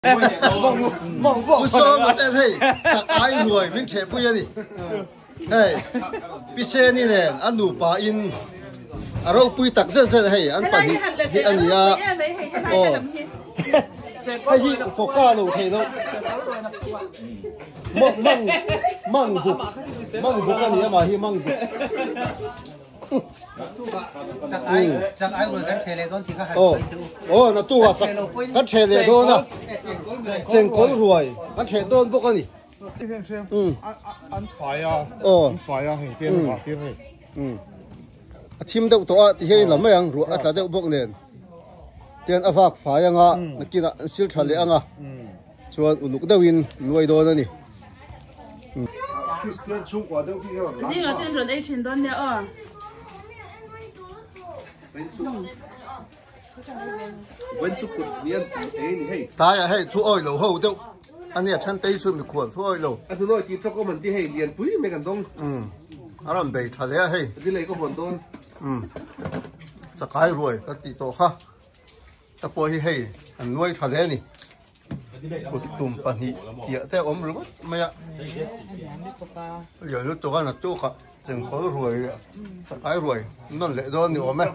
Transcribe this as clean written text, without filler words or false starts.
Pu Sawma ten hei chak ai ruai min theh pui a ni. Hei Pi Seni nen an nupa in a ropui tak zet zet hei an pahnih hi a ni a. Aw hei hi fawka lo thei lo mang mang buk mang buk a ni a mah hi mang buk. Aw na tu ah sak kan theh leh dawn a chengkawl ruai kan theh dawn bawk a ni. An fai a an fai a hei te an vah tir hei. A thim deuh tawh a ti hian in la mai ang ruah a tla deuh bawk nen tian a vak fai anga nakinah an sil tha leh anga chuan uluk deuhin nuai dawn a ni. Kristian chhungkua deuh bik erawh lam Zingah chuan rawn ei thin dawn nia aw. Tlaiah hei thu awi lo ho deuh a nia then tei chu mikhual thu awi lo. A hnunawi tih chawk awm an ti hei lian pui mai kan dawng. Umm a rawn bei tha hle a hei. Dilei ka hawn dawn. Umm chakai ruai ka tih tawh kha. Ta pawh hi hei an nuai tha hle a ni. Kut tum pahnih tiah te a awm ringawt mai a. Lian lutuk a naktuk ah chengkawl ruai leh chakai ruai nawn leh dawn ni awm e.